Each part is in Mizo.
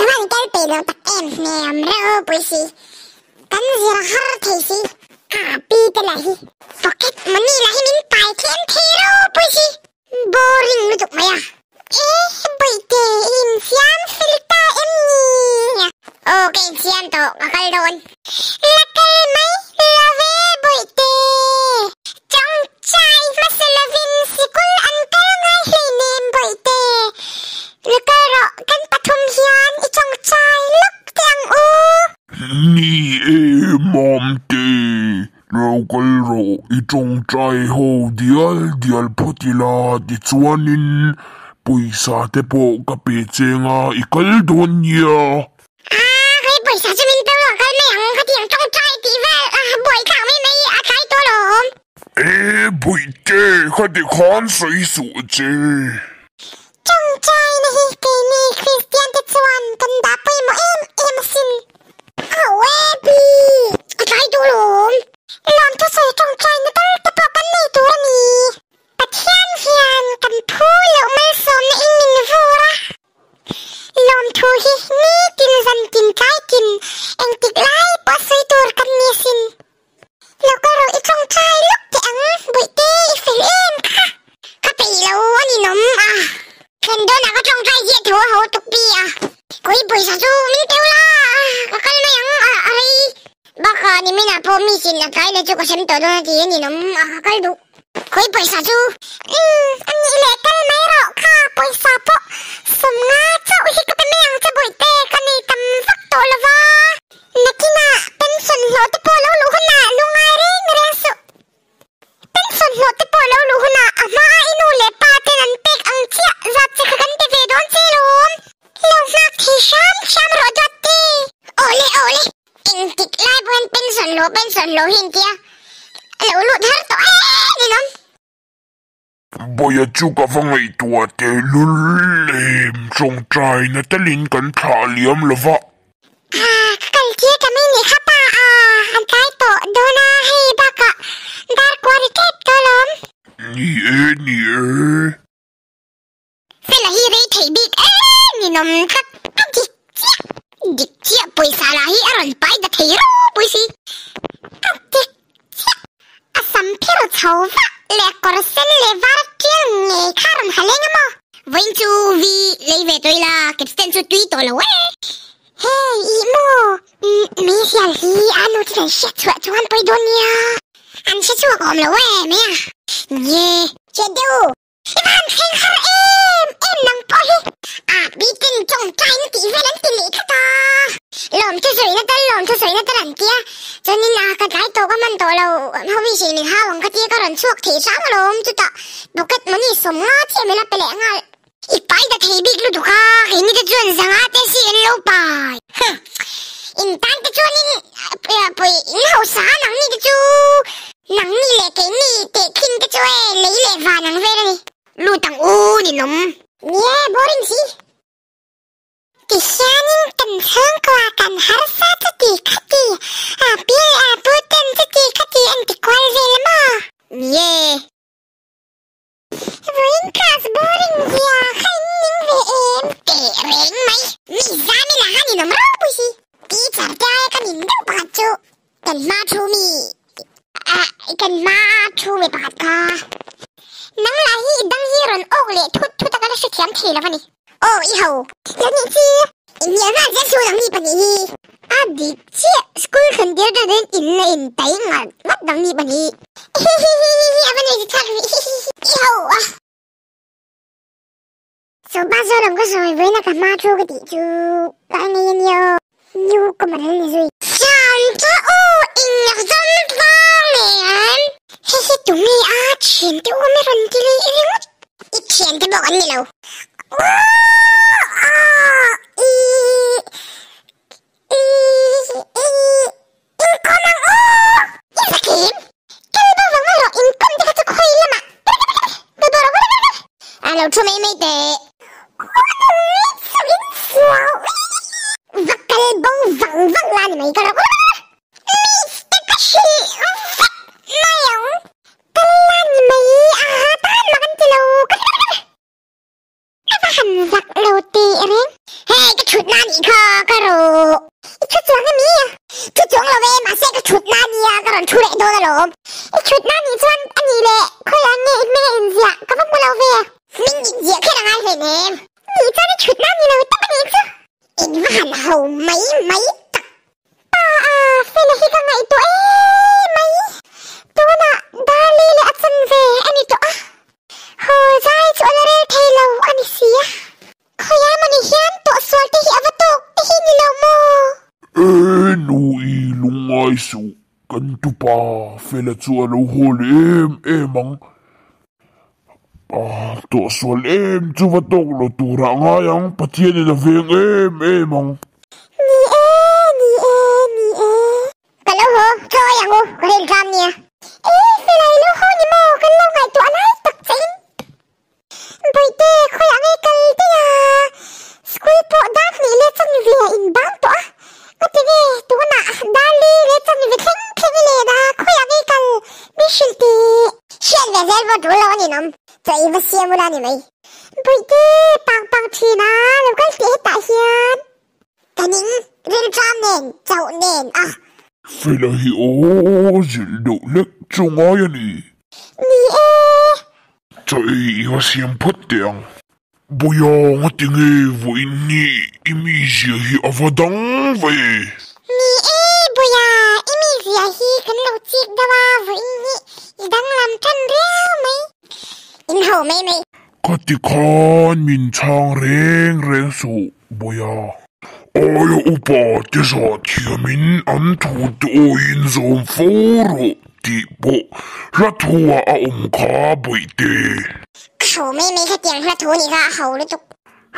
Ka van kal peih lo tak em hmel ropui si. Kan zir har thei si. A pi te lah hi pocket money lah hi min pai tlem thei ropui si. Boring lutuk mai a. E bawihte i insiam fel ta em ni? Aw ka insiam tawh ka kal dawn. La kal mai lo ve bawihte. Chawngchai hmasa lovin sikul an kal ngai hleinem bawihte. La kal rawh kan pathum hian i chawngchai lawk teh ang u. Ni e Mamte, lo kal rawh i chawngchai ho dial dial phawt ila tichuanin pawisa te pawh ka pe cheng a i kal dawn nia. Ah, hei pawisa chu min pe rawh kal mai ang khatiang tawngtai tih vel a buai thlak mai mai a tlai tawh alawm. E Bawihte, khati khan sawi suh che. Tawngtai na hi keini Kristian te chuan kan dah pawimawh em em asin. Au e pi, a tlai tawh alawm. Lawmthu sawi tawngtai na tal te pawh kan nei tur a ni. Pathian hian kan phu loh malsawmna in min vur a. Lawmthu hi nitin zantin tlaitin engtik lai pawh sawi tur kan ni asin. Lo kal rawh i tawngtai lawk teh ang, Bawihte i fel em kha. Ka peih lo a ni nawm a. Thlen dawnah ka tawngtai ziah tho a ho tuk pi a. Kawih pawisa chu min teu la ka kal mai ang a a rei. Bakah niminah pawh mi sin a tlai leh chu ka sem tawh dawn a ti a ni nawm a ka kal duh. Khawi pawisa chu? Umm, a nih leh kal mai rawh kha pawisa pawh 50 chauh hi ka pe mai ang che Bawihte, ka nei tam vak tawh lo va. Nakinah pension hlawh te pawh lo luh hunah lungai reng reng suh. Pension hlawh te pawh lo luh hunah a hmaa i nu leh pa ten an pek ang chiah zat che kha kan pe ve dawn che lawm. Lo nghak thei hram hram rawh Duatte. Awle awle, engtik lai pawhin pension hlawh pension hlawh hi intia lo lut har tawh em ninawm. Bawia chu ka va ngaihtuah tehlul em, tawngtaina telin kan thlah liam lo va. Ah, ka kal tir ta mai nih kha pa a, an tlai tawh dawn a, hei bakah dar kua ri tep tawh alawm. Ni e, ni e. Fela hi rei thei bik em ninawm tlat a dik chiah dik chiah pawisa lah hi a rawn pai ta thei ropui si a dik chiah a sam phir chho vah leh kawr sen leh var tial ngei kha a rawn ha leng a maw. Vawiin chu vi lei ve tawh ila capstan chu tui tawh lo e. Hey ih maw meizial hi a nu chu kan hriat chhuah chuan pawi dawn nia an hre chhuak awm lo e mai a. Nge. Chet deuh u. I van thleng har em em nang pawh hi. A bitin tawngtai na tih vel an ti leh tlat a. Lawmthu sawina tal lawmthu sawina tal an tia. Chuanin a ka tlai tawh ka man tawh lo ho hi min hau ang ka tia ka rawn chhuak thei hrang alawm chutah pocket money 50 chiah min la pe leh nghal. I pai ta thei bik lutuk a keini te chuan 500 te si an lo pai. Huh. In tan te chuanin pawih in hausa nang ni te chu. Nangni leh keini tehkhin te chu e lei leh van ang vel a ni. Lut ang u ninawm. Nie boring si. Tihianin kan chhungkua kan harsa chuti khati, a pi leh a pu ten chuti khati an ti kual vel a maw? Nie. Vawiin class boring zia kha in ning ve em? Teh reng mai, mi zami lah kha ninawm ropui si. Teacher te aia ka nin deuh pakhat chu kan hma thu mi ah kan hma thu mi pakhat kha. Nang lah hi i dang hi rawn awk leh thut thut a ka la hrethiam thei lo a ni. Aw i ho. Lo nih chi. I hnial nghal zel chu nang ni pahnih hi. A dik chiah school thlen tir ṭan in in la in tai ngat ngat nang ni pahnih. Hihihihihi a va nei thlak rih hihihi i ho a. Sopa saw lam ka sawi vawiin a ka hma thu ka tih chu ka ngei a nia aw. New common an ni zui. Thian che u inzawm vang em? Hei hi tunge a thian te u mi rawn ti leh ringawt. I thian te bawk an ni lo. Inkawm ang u! I zakim! Kal bo vang erawh inkawm te kha chu khawi lamah kal bo rawh A lo thu mai mai teh. Va kal bo vang vang la ni mai ka rawh. Miss te ka hrilh vek mai ang. Kal la ni mai a ha tan mak an ti lo. A va han zak lo I thutna nih chuan a nih leh khawiah nge i hming a inziah ka va hmu lo ve. Hming inziah kher a ngai hleinem. Nih chuan i thutna ni lo tak a nih chu. In va han ho mai mai tak. Pa a, Fela hi ka ngaihtuah em mai. Tunah Darli leh a chan ve a ni tawh a. Haw zai chu a la rel thei lo a ni si a. Khawiah mawni hian tawhsual te hi a va tawk te hi ni lo maw? E nu i lungngai suh, kan tupa Fela chu a lo haw leh em em ang. Tawhsual em chu va tawk lo turah ngai ang, Pathianin a veng em em ang. Ni e, ni e, ni e. Ka lo haw, chawi ang u, ka rel tlam nia. E Fela i lo haw ni maw, kan lo ngaihtuah lai tak che in. Bawihte, khawiah nge kal daih a? School pawh dar hnih leh chanve a inbang tawh a, ka ti nge tunah dar li leh chanve thleng thleng i len a, khawiah nge kal min hrilh tih? Hriat ve zel pawh tul lo a ninawm, chaw i va siam ula ni mai. Bawihte, pang pang thin a, lo kal teh hetah hian. Ka ning rilṭam nen, chauh nen a. Fela hi aw zilh deuh lek chu ngai a ni. Ni e. Chaw ei i va siam phawt teh ang. Bawiang a ti nge vawiin ni i mizia hi a va dang ve. Ni e Bawia, i mizia hi kan lo chik deuh a vawiin hi i danglam tan riau mai. In ho mai mai. Ka ti khan min chhang reng reng suh Bawia. Aia upa te zah thiamin an thu te awiin zawm fo rawh tih pawh hla thu ah a awm kha Bawihte. Ka ho mai mai khatiang hla thu nih kha a ho lutuk.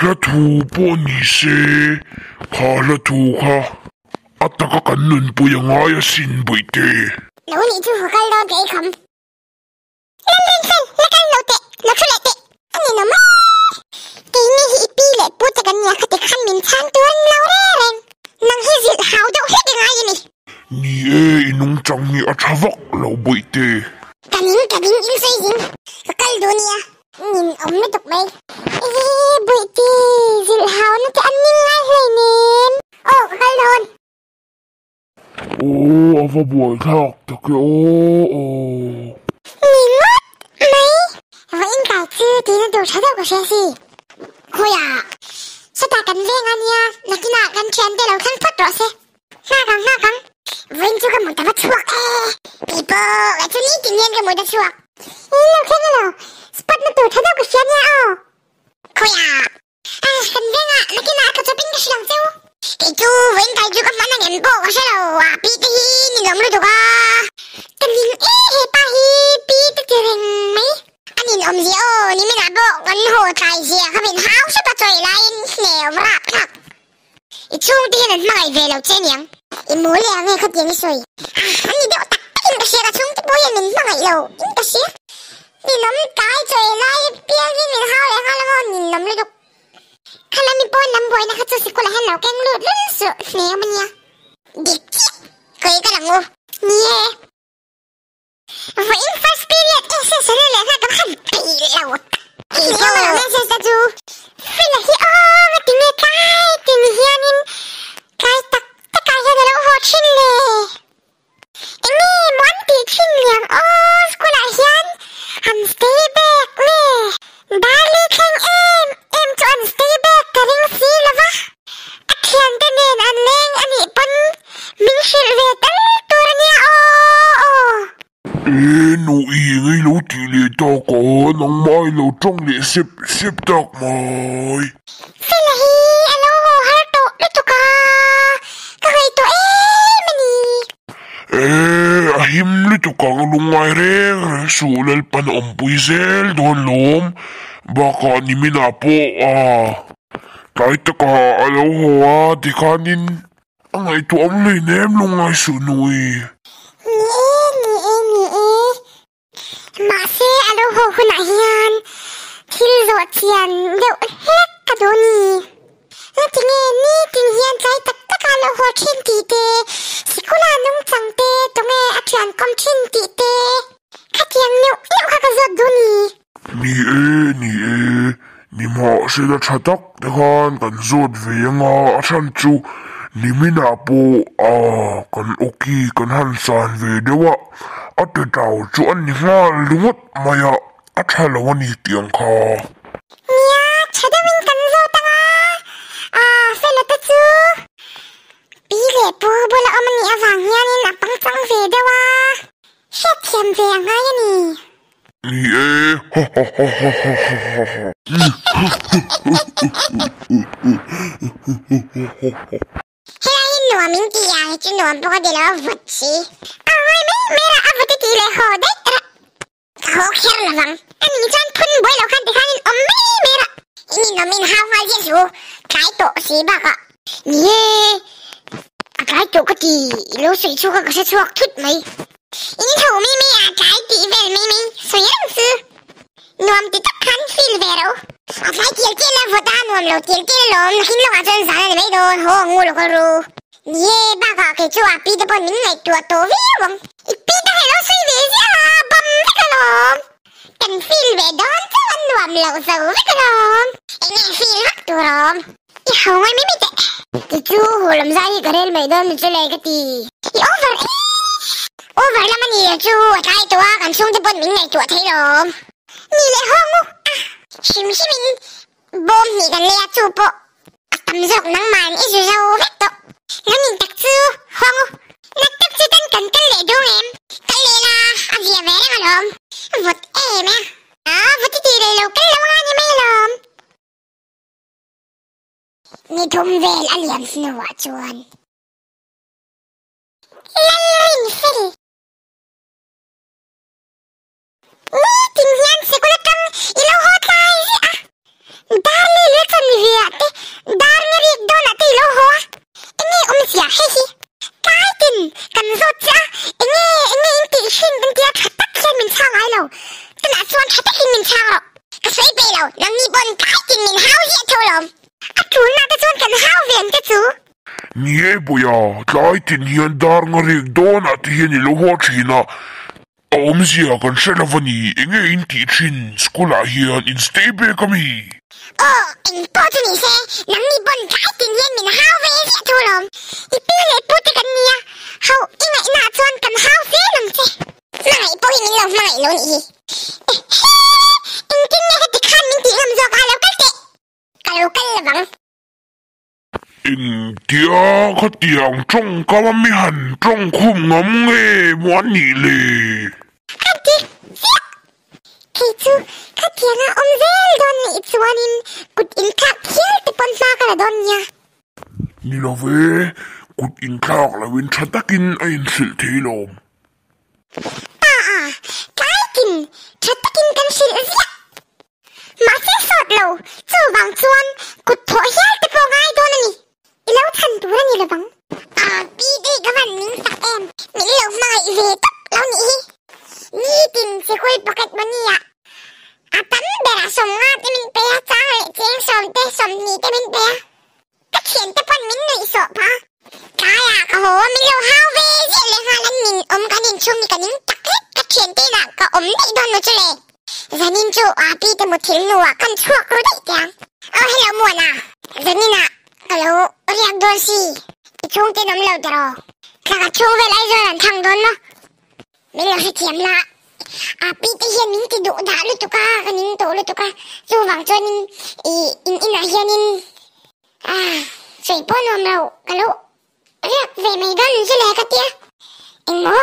Hla thu pawh ni se kha hla thu kha a taka kan nunpui a ngai asin Bawihte. Lo nih chu ka kal dawn ka ei kham. Lam rin fel, la kal lo teh, lo thu leh teh, a ni lo mai. Keini hi i pi leh pu te kan nia khati khan min chhan tur an lo re reng. Nang hi zilh hau deuh hlek i ngai a ni. Ni e, i nungchang hi a tha vak lo bawihte. Ka ning, ka ning, in sawi zing. Ka kal duh nia, nin awm lutuk mai. Ehe, bawihte, zilh hau na te an ning ngai hleinem. Aw, ka kal dawn. Aw a va buai thlak tak e aw aw. Ni ngawt mai. Va inkai chu tihna tur tha deuh ka hria si. Khawiah sawtah kan veng a nia nakinah kan thiante lo thlang phawt rawh se. Nghak ang nghak ang. Vawiin chu ka mut a va chhuak e. Kei pawh kei chu nitin hian ka mut a chhuak. I lo thleng elo spot na tur tha deuh ka hria nia aw. Khawiah. Ah, kan vengah nakinah ka chawpin ka hrilh ang cheu. Kei chu vawiin kai chu ka hman ang em pawh ka hre lo, a pi te hi ninawm lutuk a. Ka ning e he pa hi pi te ti reng mai. A ninawm zia aw, niminah pawh kan haw tlai zia kha min hau hrep a chawi laiin hnehawm rap thlak. I chhungte hian an hmangaih ve lo che aniang. I mawl leh ang e khatiang i sawi. Ah, an ni deuh tak takin ka hria, ka chhungte pawh hian min hmangaih lo in ka hria. Ninawm tlai chawi lai piang hi min hau leh nghal a maw ninawm lutuk. Khalami pawn lam buaina kha chu sikulah hian lo keng lut lul suh hne awm ania. Dik chiah, kei ka lang u. Ni e. Vawiin first period e se sele leh nghal kan han peih lo tak. Hne awm alo message te chu. Fela hi aw nga tinge tlai tin hianin tlai tak takah hian alo haw thin le. Enge maw an tih thin liang aw school ah hian an stay back nge Darli thleng em em chu an stay back ka ring si lova a thiante nen an leng a nih pawn min hrilh ve tal tur a nia aw aw. E nu i engei lo tih leh tak a nangmah i lo tawng leh sep sep tak mai. Fela hi a lo haw har tawh lutuk a, ka ngaihtuah em a ni. E, a him lutuk ang lungngai reng reng suh Lalpan a awmpui zel dawn lawm, bakah niminah pawh a tlai takah a lo haw a tikhanin a ngaihtuah awm hleinem lungngai suh nui. Ni e, ni e, ni e. Mahse a lo haw hunah hian thil zawh chian deuh hlek ka duh ni. Ngatinge nitin hian tlai tak taka a lo haw thin tih te, sikula nungchang te tunge a thian kawm thin tih te, khatiang neuh neuh kha ka zawt duh ni. Ni e, ni e, nimahsela tha tak te khan kan zawt ve anga a chhan chu. Niminah pawh a kan awki kan han san ve deuh a, a ti tau chu a ni nghal ringawt mai a, a tha lo a ni tih ang kha. Nia, tha deuhin kan zawt ang a, a fela te chu pi leh pu bula awm a nih avang hianin a pangchang ve deuh a, hriatthiam ve a ngai a ni. Ni e, ha ha ha ha ha ha ha. Helai hi nuam in ti a, hei chu nuam pawh ka ti lo a vawt si. A ngawi mai mai rah, a vawt i tih leh haw daih rah. Ka haw kher lo vang. A nih chuan phun buai lo khan tikhan in awm mai mai rah. In inawm in hau nghal ziah su, tlai tawh si bakah. Ni e, a tlai tawh ka ti, i lo sawi chhuak a ka hre chhuak thut mai. In tho mai mai a tlai tih vel mai mai sawi reng chu nuam ti tak khan feel ve ro. A tlai tial tial a vawt a nuam lo tial tial alawm nakin lawkah chuan zan a ni mai dawn haw ang ngu lo kal ru. Ni e bakah kei chu a pi te pawn min ngaihtuah tawh viau ang. I pi te kha i lo sawi ve ziah a bam vek alawm. Kan feel ve dawn chauh a nuam lo zo vek alawm. Enge feel vak tur awm. I hau ngai mai mai teh. Ti chu haw lam zai hi ka rel mai dawn chu le ka ti. I over e! Over lam a ni lo chu a tlai tawh a, kan chhungte pawn min ngaihtuah thei lawm. Ni leh haw ngu a. Hrim hrimin bawm hnih kan lei a chu pawh a tam zawk nangmahin i zu zo vek tawh. Lo ning tak chu haw ngu. Nak tak chu tan kan kal leh dawn em? Kal leh la, a zia ve reng alawm. Vawt em e a. A vawt i tih leh lo kal lo anga ni mai alawm. Ni thum vel a liam hnuah chuan Lalrinfel nitin hian sikul atang i lo haw tlai ziah a, dar leh leh chuan mi veah te dar nge rik dawnah te i lo haw a, enge awmzia hei hi tlai tin kan zawt che a, enge enge in tih hrin kan tia tha tak hian min chhang ngai lo, tunah chuan tha takin min chhang rawh. Ka sawi peih lo, nangni pawn tlai tin min hau ziah tho lawm. A tulna te chuan kan hau ve ang te chu. Ni e Bawia, tlai tin hian dar nga rek dawnah te hian i lo haw thin a, a awmzia kan hre lo va ni, enge in tih thin school ah hian in stay back a mi? Aw, eng pawh chu ni se, nangni pawn tlai tin hian min hau ve ziah tho lawm. I pi leh pu te kan nia, hauh i ngaihnaah chuan kan hau zel ang che. Hmangaih pawh hi min lo hmangaih lo nih hi. Ehe! Engtin nge heti khan min tih ngam zawk a, lo kal teh! Ka lo kal lovang. Engtia khatiang tawngkam a mi han tawngkhum ngam nge maw a nih le? A dik chiah! Kei chu khatianga awm zel dawn nih chuanin kut inthlak hial te pawn hma ka la dawn nia. Ni lo ve, kut inthlak loin tha takin a inhrilh thei lawm. Pa a, tlaitin tha takin kan hrilh ziah. Mahse sawt lo, chuvang chuan kut thawh hial te pawh ngai dawn a ni. I lo chhan tur a ni lovang. A, pi te ka van ning sak em, min lo hmangaih ve tawp lo nih hi. Nitin sikul pocket money ah a tam berah 50 te min pe a, chang leh cheng 10 te 20 te min pe a. Ka thiante pawn min nuih sawh phah. Tlaiah ka haw a, min lo hau ve ziah leh nghal an nin awm kan inchhung hi ka ning tak zet ka thiante inah ka awm daih dawn maw chu le. Zanin chu Api te muthilh hnuah kan chhuak ru daih teh ang. Aw hello Muana, zaninah ka lo riak dawn si, i chhungte an awm lo tiraw? Thla ka chhung vel Aizawl an thang dawn maw? Min lo hrethiam la, Api te hian min ti duh dah lutuk a, ka ning tawh lutuk a, chuvang chuanin i in inah hianin ah sawi pawh nuam lo ka lo riak ve mai dawn chu le ka tia. Engmaw?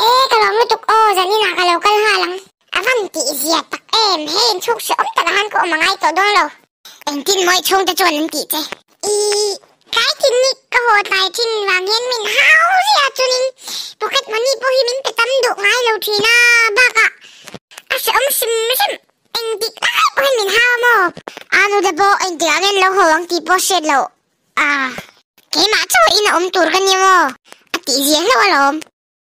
E ka lawm lutuk aw zaninah ka lo kal nghal ang. A van tih zia tak em, hei inchhuk hre awm takah khan ka awm a ngai tawh dawn lo. Engtin maw i chhungte chuan an tih che? I tlai thin ni ka haw tlai thin vang hian min hau zia chuanin pocket money pawh hi min pe tam duh ngai lo thin a, bakah a hrehawm hrim hrim engtik lai pawh hian min hau a maw? A nute pawh engtikah nge an lo haw ang tih pawh hriat loh a, keimah chauh in a awm tur ka ni maw? A tih zia hlauh alawm.